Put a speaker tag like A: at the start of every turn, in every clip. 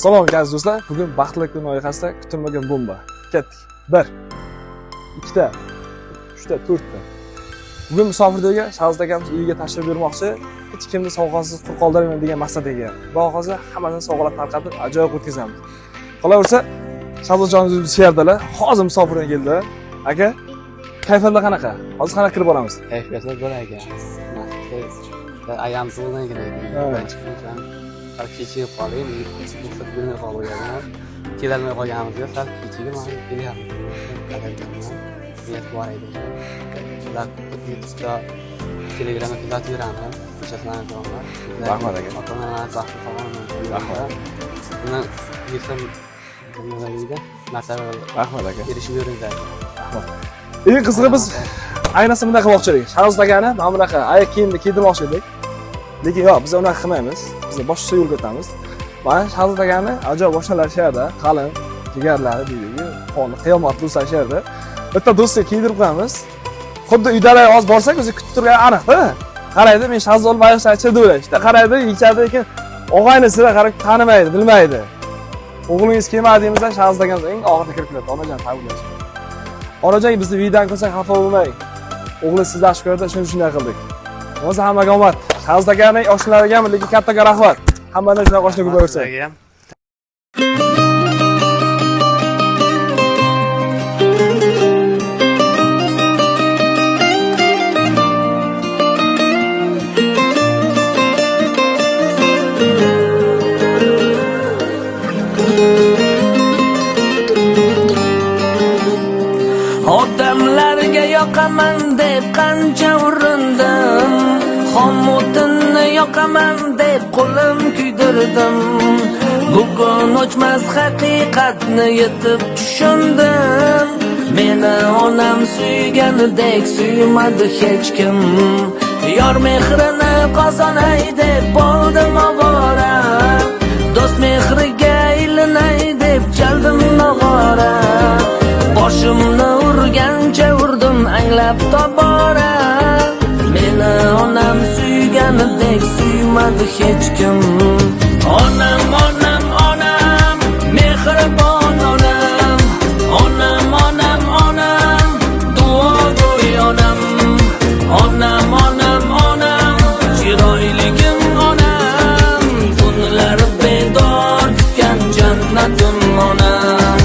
A: Salom aziz do'stlar, bugun Baxtli kun loyihasida kutilmagan bomba. Ketdik. 1 2 ta 3 ta 4 ta. Bugun musofirlarga Shahzod akamiz uyiga tashrif buyurmoqchi. Hech kimni sovg'asiz quruq qoldirmayman degan maqsadga ega. Xudo xohlasa hammasini sovg'alar tarqatib, ajoyib o'tkazamiz. Qolaversa, Shahzodjonimiz shu yerdalar. Hozir musofirdan keldilar. Aka, kayfiyatlar qanaqa? Hozir qanaqa kirib boramiz?
B: Kayfiyatlar zo'r aka. Ayam zo'rdan kerak. Chiqib sal kechikib qoldik, ruxsat bermay qolgan. Kelolmay qolganimizga sal kechikib mana kelyapmiz. Niyat bor edi. Ular YouTube'da, Telegramda kuzatib yuramiz. O'sha.
A: Rahmat aka.
B: Ota-onalar baxtli qolaman.
A: Rahmat.
B: Bundan yetsam nima deydi? Martaba
A: Rahmat aka.
B: erishib yuringlar.
A: Eng qizig'i biz ayniqsa bunday qilmoqchi edik. Shahzod akani mana bunaqa oyoq kiyimni kiydirmoqchi edik. Lekin yo'q, biz unaqa qilmaymiz. Biz boshqa yo'lga o'tamiz. Mana Shahzod akani ajoyib oshnalari shu yerda, qalin, jigarlari deydi-ku, qoni qiyomat do'stlar shu yerda. Bitta do'stga kiydirib qo'yamiz. Xuddi uydalar hozir borsak, o'zi kutib turgani aniq-da. Qaraydi, men Shahzod Bayoqchi deb o'ylaydi. Ishda qaraydi, yechadi, lekin og'aynisida qarab tanimaydi, bilmaydi. O'g'lingiz kelmadi deymizda, Shahzod akamiz eng oxirida kirib keladi. Onajon tabriklash. Onajon bizni uydan ko'rsak xafa bo'lmang. O'g'li sizni yaxshi ko'radi, shuni shunday qildik. Bo'lmasa hammaga omad. Shahzod akaning oshnalariga ham lekin kattaga rahmat. Hammadan shunaqa oshna ko'payaversin.
B: Sizlarga ham.
C: Odamlarga yoqaman deb qancha urindim, Xomutinni yoqaman deb qo'lim kuydirdim. Bugun o'chmas haqiqatni yetib tushundim. Meni onam suyganidek suymadi hech kim. Yor mehrini qozonay deb bo'ldim ovora. Do'st mehriga ilinay deb chaldim nog'ora. Boshimni urgancha urdim anglab tobora. Meni onam suyganidek suymadi hech kim. Onam, onam, onam, mehribon onam. Onam, onam, onam, duogo'y onam. Onam, onam, onam, chiroyligim onam. Tunlar bedor kutgan jannatim onam.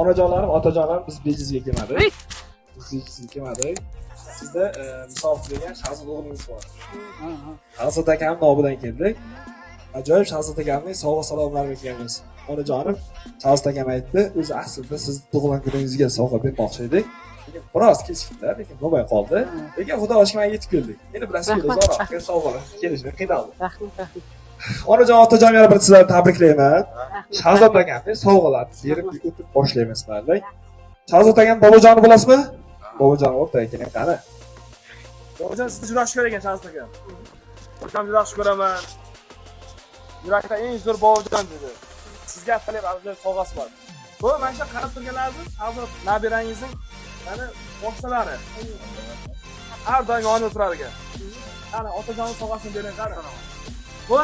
A: Onajonlarim, otajonlarim biz bejizga kelmadik. Biz bejizga kelmadik. Sizda musofir degan Shahzod o'g'lingiz bor. Shahzod akam nomidan keldik. Ajoyib Shahzod akamning sovg'a salomlarini kelganmiz. Onajonim, Shahzod akam aytdi, o'zi aslida siz tug'ilgan kuningizga sovg'a bermoqchi edik. Lekin biroz kechikdilar, lekin bo'lmay qoldi. Lekin Xudoga shukr mana yetib keldik. Endi bilasizki, uzoqroq sovg'alar kelishni qiynaldi.
D: Rahmat, rahmat.
A: Onajon, otajon yana bir sizlarni tabriklayman. Shahzod akamning sovg'alarini berib o'tib boshlaymiz mayli. Shahzod akam bobojonni bilasizmi? Bobojon o'rtaga keling qani. Bobojon sizni juda yaxshi ko'rar ekan Shahzod akam. Bobojon juda yaxshi ko'raman. Yurakda eng zo'r bobojon dedi. Sizga atalab ajoyib sovg'asi bor. Bu mana shu qarab turganlaringiz Shahzod nabirangizning ya'ni oshnalari. Har doim yonida turar ekan. Qani otajonning sovg'asini bering qani. Bu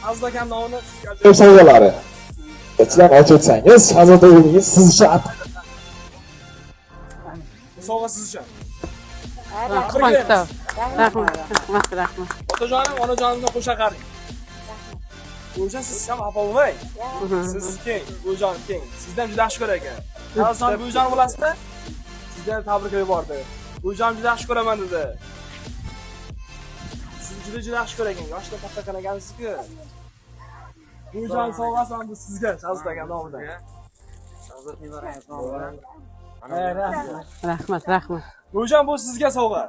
A: Shahzod akam nomidan sizga ajoyib sovg'alari. Sizlar ochib o'tsangiz, Shahzod o'g'lingiz siz uchun Bu sovg'a siz uchun.
D: Rahmat, rahmat, rahmat, rahmat.
A: Otajonim, onajonimdan qo'sha qarang. O'sha siz ham xafa bo'lmang. Siz keng, buvijonim keng. Sizdan juda yaxshi ko'rar ekan. Shahzod buvijonim bilasizmi? Sizdan ham tabriklab yubordi. Buvijonim juda yaxshi ko'raman dedi. Sizni juda juda yaxshi ko'rar ekan. Yoshda katta qilgansiz-ku. Buvijon sovg'asi ham bu sizga, Shahzod akam nomidan.
D: Rahmat, rahmat.
A: Buvijon bu sizga sovg'a.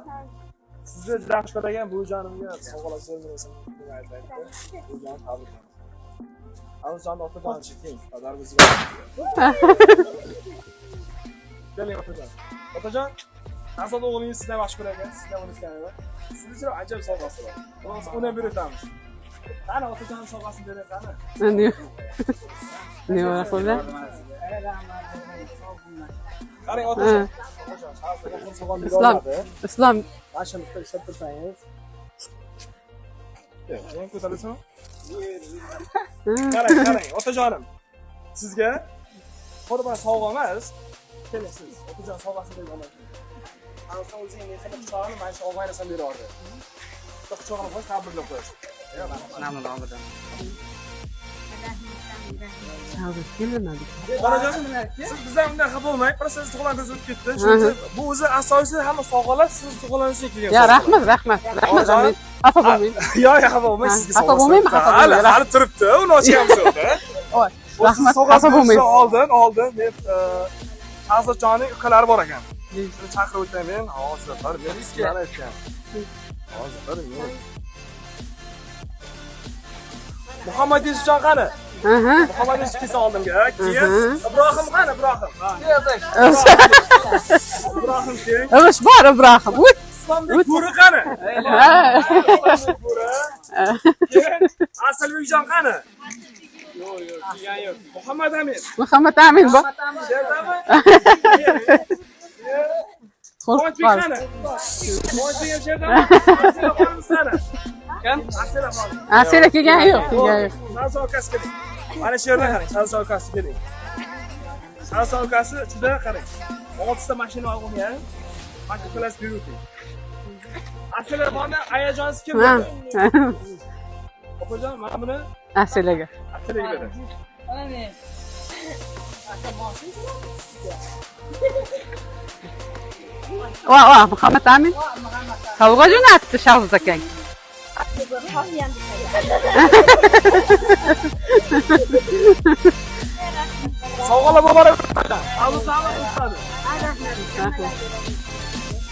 A: Sizni juda yaxshi ko'ragan buvijonimga sovg'alar so'zini Buvijon tabriklaymiz. Avzonni otajon keng, qadarimizga. Keling otajon. Otajon, Shahzod o'g'lingiz sizdan yaxshi ko'rar ekan, sizdan unutganlar. Siz uchun ajoyib sovg'asi bor. Xudo uni ham berib o'tamiz. Qani otajon sovg'asini berib qani.
D: Nima qildi?
A: Qarang otajon. Otajon Shahzodga bir sovg'a bera
D: Islom.
A: olmadi.
D: Islom
A: Mana shuni bitta ishlab tursangiz. Yo'q, ko'tarasan? Qarang, qarang, otajonim. Sizga qurbon sovg'a emas. Keling siz, otajon sovg'asini berib oladi. Shahzod o'zining mehrli quchog'ini mana shu og'aynisidan berib yubordi. Bitta quchog'ini qo'yib, tabriklab qo'yasiz.
D: Shahzod kelmadi.
A: Onajon, siz bizdan undan xafa bo'lmang, просто siz tug'ilgan kuningiz o'tib ketdi. Shuning uchun bu o'zi asosiysi hamma sovg'alar siz tug'ilganingiz uchun kelgan.
D: Ya
A: sovg'alar.
D: rahmat, rahmat. Rahmat.
A: Onajonim.
D: Xafa bo'lmang.
A: Yo'q, yo'q, xafa bo'lmang, sizga
D: Xafa bo'lmayman, xafa
A: Hali,
D: bo'lmang.
A: hali turibdi, uni ochganmiz yo'q.
D: Oy,
A: Bu siz
D: rahmat,
A: sovg'asini
D: xafa bo'lmang.
A: berishdan oldin men Shahzodjonning ukalari bor ekan. Shuni chaqirib o'tay men. Hozir bir men sizlarni aytgan. Hozir bir men. Muhammad Yusufjon qani?
D: Aha.
A: Muhammad Yusuf kelsa oldimga. Keyin Ibrohim qani, Ibrohim? Ibrohim keyin.
D: Ivish bor Ibrohim. Ut.
A: Islombek Bo'ri qani?
D: Ha.
A: Islombek Bo'ri. Keyin Asilbekjon qani? Yo'q, yo'q, kelgani yo'q. Muhammad Amin.
D: Muhammad Amin bor.
A: Sherdami?
D: Qo'rqib
A: Quvonchbek
D: qoldi.
A: qani? Quvonchbek ham sherdami? Asila xonimiz qani? Kim? Asila xonim.
D: Asela kelgani yo'q, kelgani yo'q.
A: Shahzod akasi keling. Mana shu yerda qarang, Shahzod akasi keling. Shahzod akasi ichida qarang. 6 ta mashina olgan. Mana ikkalasi berib o'ting. Asila xonim ayajonsi kim
D: Ha.
A: dedi? Opajon, mana buni
D: Aselaga.
A: Asilaga beradi.
D: Va, va, Muhammad Amin. Sovg'a jo'natdi Shahzod akang.
A: Sovg'alar muborak bo'lsin. Shahzod hamma o'tadi.
D: Rahmat.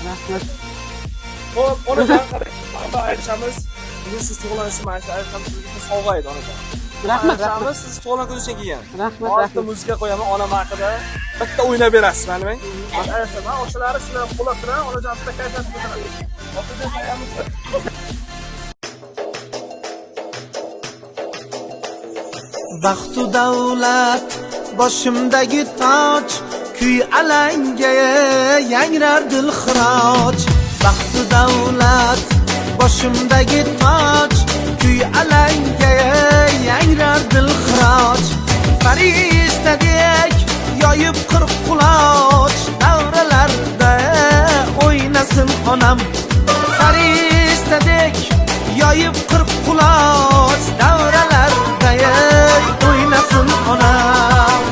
D: Rahmat.
A: Xo'p, onajon qarang. Xudo aytishamiz. Bugun siz tug'ilganingiz mana shu aytamiz sizga sovg'a edi onajon.
D: Rahmat, rahmat.
A: Aytishamiz siz tug'ilgan kuningiz uchun kelgan.
D: Rahmat,
A: Hozir
D: rahmat.
A: muzika qo'yaman onam haqida. Bitta o'ynab berasiz, mana. Aytaman, o'shalari sizlar qo'llab turadi, onajon bitta kayfiyat ko'taradi. Otajon qo'yamiz.
E: Baxtu davlat boshimdagi toj, kuy alanga yangrar dil xiroj. Baxtu davlat boshimdagi toj, kuy alanga yangrar dil xiroj. Farishtadek yoyib qirq quloch, davralarda o'ynasin onam. Farishtadek yoyib qirq quloch, davralarda o'ynasin onam.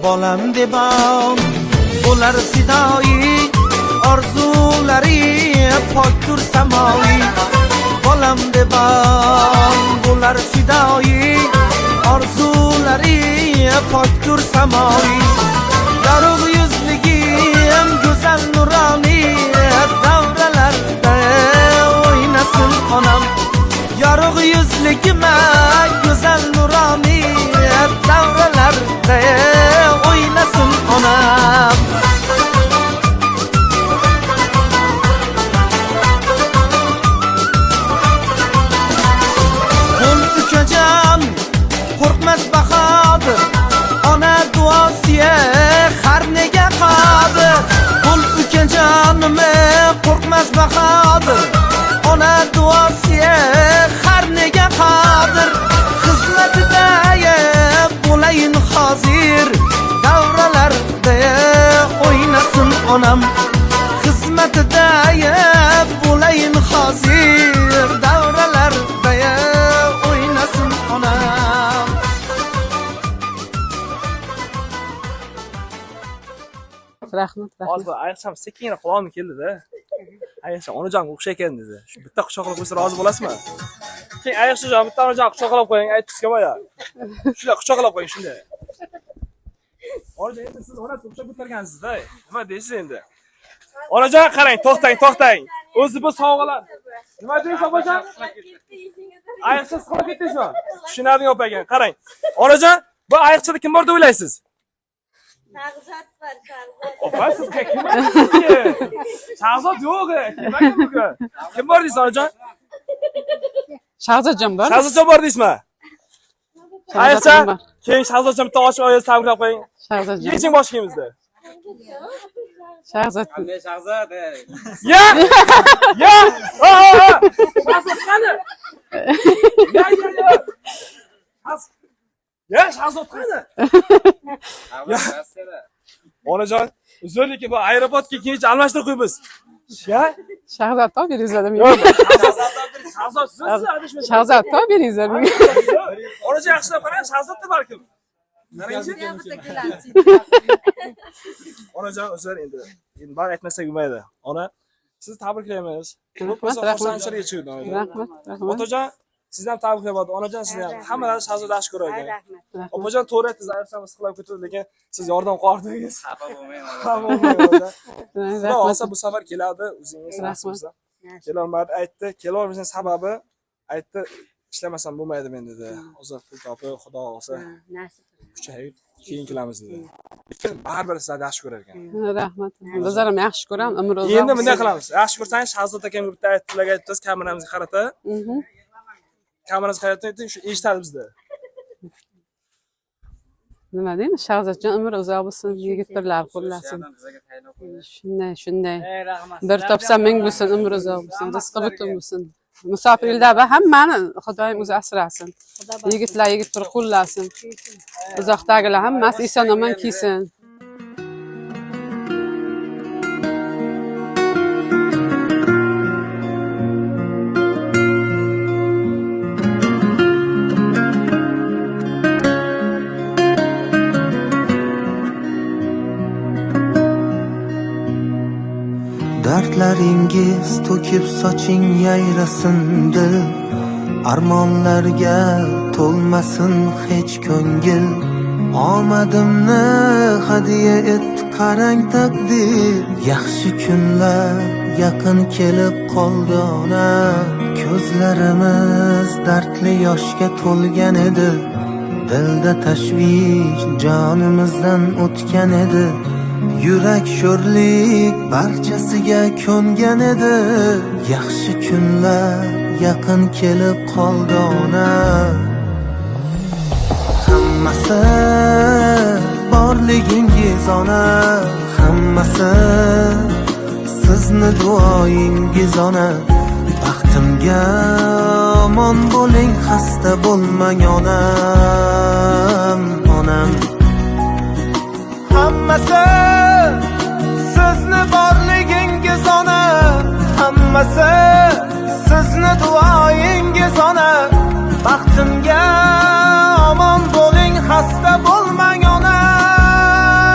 E: Bolam debon bo'lar fidoi, orzulari pokdur samoiy. Bolam debon bo'lar fidoi, orzulari pokdur samoiy. Yorug' yuzligim go'zal nuroniy, davralarda o'ynasin onam. Yorug' yuzligim go'zal nuroniy, davralarda o'ynasin onam. Qo'l ukajon qo'rqmas bahodir, ona duosiya har nega qodir. Qo'l ukajonim qo'rqmas bahodir, ona duosiya har nega qodir. Xizmatida bo'layin hozir, davralarda o'ynasin onam. Xizmatida bo'layin hozir, davralarda o'ynasin onam.
D: Rahmat, rahmat.
A: Hozir ayiqcham sekingina qulog'imga keldi-da. Ayiqcha onajonga o'xshaykan dedi. Shu bitta quchoqlab qo'ysa rozi bo'lasizmi? Keyin ayiqchajon bitta onajon quchoqlab qo'ying, aytdingizga boya. Shunday quchoqlab qo'ying shunday. Onajon endi siz onasi o'xshab ko'targansiz-da. Nima deysiz endi? Onajon qarang, to'xtang, to'xtang. O'zi bu sovg'alar. Nima deysiz opajon? Ayiqcha siqilib ketdingizmi? Tushunarli opaga. Qarang. Onajon, bu ayiqchada kim bor deb o'ylaysiz?
F: Shahzod bor, Shahzod.
A: Opa, siz kim Shahzod yo'q, kim bugun? Kim bor deysiz, onajon?
D: Shahzodjon bor.
A: Shahzodjon bor deysizmi?
D: Shahzodjon
A: Ayiqcha,
D: bor.
A: keyin Shahzodjon bitta ochib oyangizni tabriklab qo'ying.
D: Shahzodjon.
A: Yeching bosh kiyimizda.
D: Shahzod.
A: Ya! Ya! Ha, ha, ha! Shahzod qani? Ya, ya, ya. Ya, Shahzod qani? Ya. Onajon, uzr, lekin bu aeroportga keyincha almashtirib qo'yamiz. Ya?
D: Shahzod top beringizlar
A: Yo'q,
D: menga.
A: Shahzod sizsiz, adashmasam.
D: Shahzod top beringizlar menga.
A: Onajon, yaxshilab qarang, Shahzodda balkim. Qarangchi.
F: Bitta kelasi.
A: Onajon, uzr endi. Endi bar aytmasak bo'lmaydi. Ona, sizni tabriklaymiz.
D: Rahmat,
A: Ko'p
D: rahmat.
A: xursandchilik chiqdi onajon.
D: Rahmat, rahmat.
A: Otajon, sizni ham tabriklayapti. Onajon, sizni ham. Hammalari Shahzod yaxshi ko'rar ekan.
F: Rahmat.
D: Rahmat.
A: Opajon, to'g'ri aytdingiz, ayrimlar siqilib ketadi, lekin siz yordam qilordingiz. Xafa bo'lmang. Xafa bo'lmang. Xudo
D: Rahmat.
A: xohlasa bu safar keladi, o'zingiz
D: Rahmat.
A: nasib bo'lsa. Kelolmadi, aytdi. Kelolmasdan sababi aytdi, ishlamasam bo'lmaydi men dedi. Hozir pul topib, Xudo xohlasa
F: Nasib.
A: kuchayib keyin kelamiz dedi. Lekin baribir sizlarni yaxshi ko'rar ekan.
D: Rahmat. Bizlar ham yaxshi ko'ramiz. Umri uzoq.
A: Endi bunday qilamiz. Yaxshi ko'rsangiz Shahzod akamga bitta aytdilarga aytamiz, kameramizga qarata. Kameramizga qaratib ayting, shu eshitadi bizda.
D: Nima deymiz? Shahzodjon umri uzoq bo'lsin, yigit birlar qo'llasin. Shunday, shunday. Bir topsa ming bo'lsin, umri uzoq bo'lsin, rizqi butun bo'lsin. Musofir elda va hammani Xudoyim o'zi asrasin. Yigitlar yigit bir qo'llasin. Uzoqdagilar hammasi eson omon kelsin.
E: Dardlaringiz to'kib soching yayrasin dil, armonlarga to'lmasin hech ko'ngil. Omadimni hadya et qarang taqdir, yaxshi kunlar yaqin kelib qoldi ona. Ko'zlarimiz dardli yoshga to'lgan edi, dilda tashvish jonimizdan o'tgan edi. Yurak sho'rlik barchasiga ko'ngan edi, yaxshi kunlar yaqin kelib qoldi ona. Hammasi borligingiz ona, hammasi sizni duoyingiz ona. Baxtimga omon bo'ling, xasta bo'lmang onam, onam. Hammasi sizni borligingiz ona, hammasi sizni duoyingiz ona. Baxtimga omon bo'ling, xasta bo'lmang onam,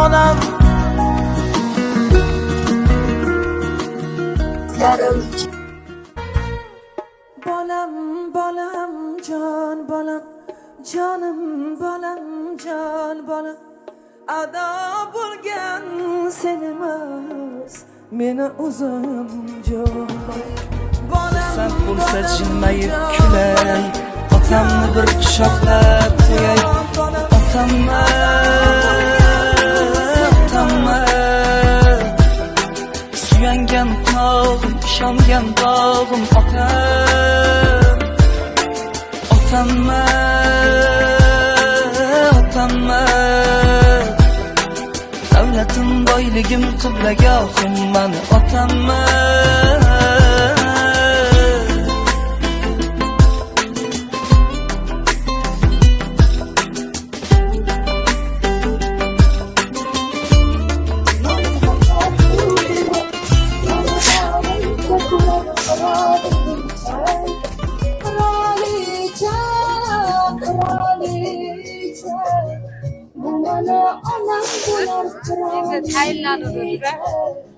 E: onam.
C: Bolam, bolam, jon bolam, jonim bolam, jon bolam, ado bo'lgan sen emas, meni o'zim jon bolam.
G: Xursand bo'lsa jilmayib kulay, otamni bir quchoqlab qo'yay. Otamni, otamni, suyangan tog'im, ishongan dog'im otam. Otamni, otamni, davlatim, boyligim, qiblagohim mani otamni.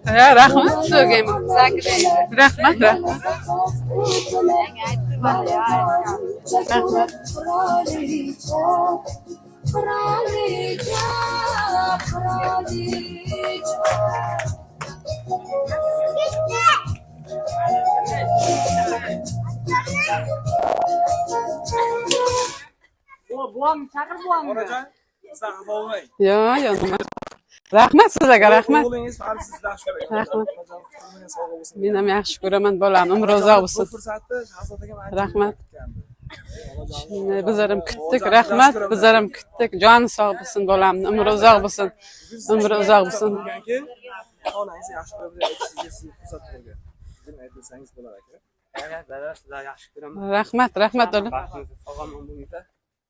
D: Ha, rahmat sizlarga. Rahmat, rahmat. Rahmat.
A: Onajon, Sizdan xafa bo'lmang.
D: Yo'q, yo'q. Rahmat sizlarga, rahmat.
A: O'g'lingiz farz sizni yaxshi ko'radi.
D: Rahmat.
A: Onajonim, tug'ilgan sovg'a bo'lsin.
D: Men ham yaxshi ko'raman bolamni, umri uzoq bo'lsin.
A: Bu fursatni Shahzod akam ancha
D: Rahmat.
A: kutgandi. Onajonim,
D: Shunday, bizlar ham kutdik,
A: Onajonim,
D: rahmat.
A: yaxshi ko'raman.
D: Bizlar ham kutdik. Joni sog' bo'lsin bolamni, umri uzoq bo'lsin. Umri uzoq bo'lsin.
A: Bo'lganki, onangizni yaxshi ko'raman deb aytishingizga sizga fursat tug'ilgan. Bugun aytsangiz bo'lar aka.
B: Dada, sizlarni yaxshi ko'raman.
D: Rahmat, rahmat o'g'lim.
B: Baxtingiz sog'lom bo'linglar.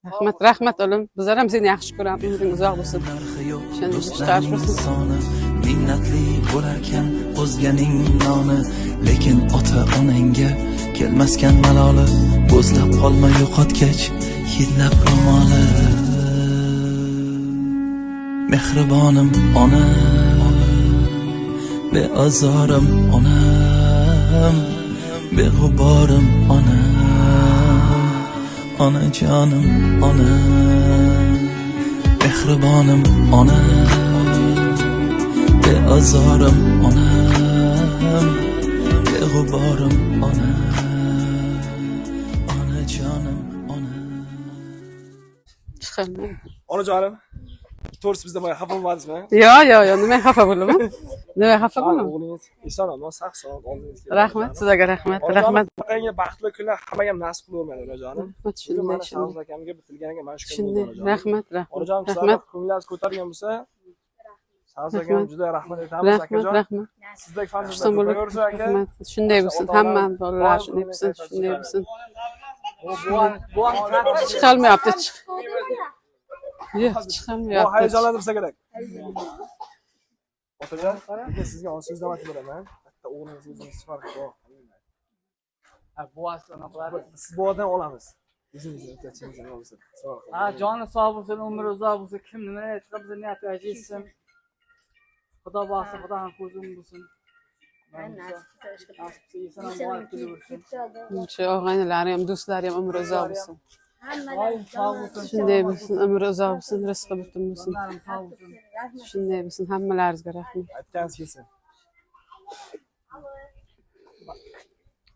D: Rahmat, rahmat o'g'lim. Bizlar ham seni yaxshi ko'ramiz. Umring uzoq bo'lsin.
G: Narxi yo'q
D: Shunday
G: do'stlarning
D: bo'lsin.
G: soni minnatli bo'larkan o'zganing noni lekin ota onangga kelmaskan maloli bo'zlab qolma yo'qotgach hidlab ro'moli mehribonim ona beozorim onam beg'uborim onam onajonim onam mehribonim onam beozorim onam beg'uborim onam onajonim onam
D: Chiqaman.
A: Onajonim, to'g'risi bizdan boya xafa bo'lmadingizmi?
D: Yo'q, yo'q, yo'q. Nima xafa bo'laman? Nima xafa bo'laman?
A: O'g'lingiz eson omon sog' salomat oldingizga.
D: Rahmat sizlarga, rahmat,
A: Onajonim,
D: rahmat.
A: bunaqangi baxtli kunlar hammaga ham nasib qilavermaydi onajonim.
D: Rahmat,
A: Bugun
D: shunday,
A: mana
D: shunday.
A: Shahzod akamga bitilganiga mana shu kun bo'ldi
D: Shunday,
A: onajonim.
D: rahmat, rahmat.
A: Onajonim,
D: Rahmat,
A: sizlarni ko'nglingiz ko'targan bo'lsa, Shahzod akam
D: Rahmat.
A: juda rahmat aytamiz
D: rahmat,
A: akajon.
D: rahmat.
A: Sizdek farzandlar
D: Xursand bo'lib,
A: ko'payaversin aka.
D: rahmat. Shunday bo'lsin, hamma bolalar shunday bo'lsin, shunday bo'lsin. Chiqolmayapti, chiq. Yo'q,
A: Bu
D: chiqolmayapti.
A: hayajonlantirsa kerak. Otajon, bugun sizga so'zlab aytib beraman. Bitta o'g'lingizni o'zingiz chiqarib duo qiling.
B: Ha, buvasi anaqa.
A: Siz buvadan olamiz. O'zingizni o'tachingiz nima bo'lsa. Sog' bo'ling.
B: Ha, joni sog' bo'lsin, umri uzoq bo'lsin. Kim nima aytsa bizni niyati yetsin. Xudo boqsin, Xudoning ko'zi bo'lsin.
F: Nasib qilsa,
B: Nasib qilsa eson omon kelaversin.
D: Shu og'aynilari ham, do'stlari ham umri uzoq bo'lsin.
B: Doim sog' bo'lsin.
D: Shunday bo'lsin, umri uzoq bo'lsin, rizqi butun bo'lsin.
B: Jonlarim sog' bo'lsin.
D: Shunday bo'lsin, hammalaringizga rahmat.
A: Aytganingiz kelsin.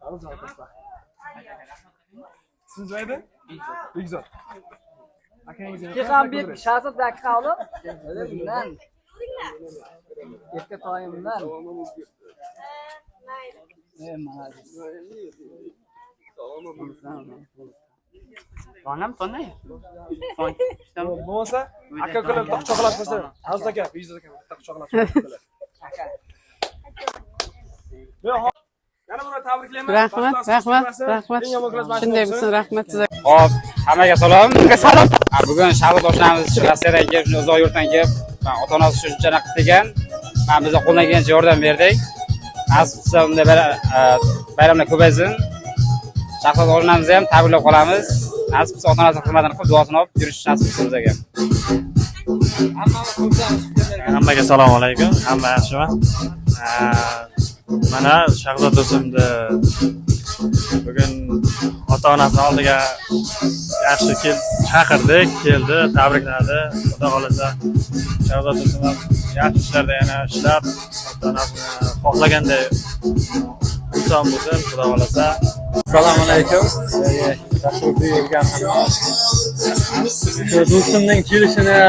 A: Onajon, do'stlar. Siz nima edi? Bekzod. Akangiz
B: Kexambek Shahzod aka oğlum. Bundan. Erka toyimdan. Ey молодец. Onam sonday.
A: Bo'lmasa, aka ukalar bitta quchoqlab qo'ysa, Aziz aka, Bekzod aka bitta quchoqlab qo'ysa.
B: Aka.
A: Yo'q, yana bir marta tabriklayman.
D: Rahmat,
A: Baxtlar
D: rahmat,
A: sizga
D: rahmat.
A: Eng yomon kunlar mana
D: Shunday bo'lsin, rahmat sizga.
H: Hop, hammaga salom. Salom. Bugun Shahzod oshnamiz Rossiyadan kelib, shunday uzoq yurtdan kelib, ota-onasi shuncha qildi degan. Mana biz qo'ldan kelgancha yordam berdik. Nasib qilsa unday bayramlar ko'paysin. Shahzod oshnamizni ham tabriklab qolamiz. Nasib qilsa ota-onasi xizmatini qilib, duosini olib yurish nasib qilsin bizga.
B: Hammamiz xursandmiz.
I: Hammaga assalomu alaykum. Hamma yaxshimi? Mana Shahzod do'stimni bugun ota-onasini oldiga yaxshi kel chaqirdik, keldi, tabrikladi. Xudo xohlasa Shahzod do'stim ham yaxshi ishlarda yana ishlab, ota-onasini xohlaganday inson bo'lsin, Xudo xohlasa.
J: Assalomu alaykum. Tashrif buyurgan shu do'stimning kelishini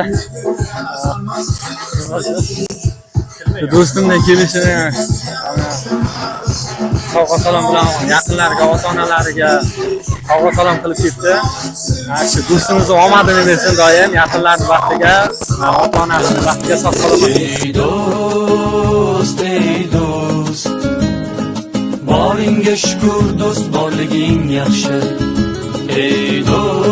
J: do'stimning kelishini sovg'a salom bilan yaqinlariga, ota-onalariga sovg'a salom qilib ketdi. Shu do'stimizni omadini bersin doim, yaqinlarning baxtiga, ota-onasining baxtiga sog' salomat bo'lsin.
G: Ey do'st, ey do'st, boringga shukur do'st, borliging yaxshi. Ey do'st.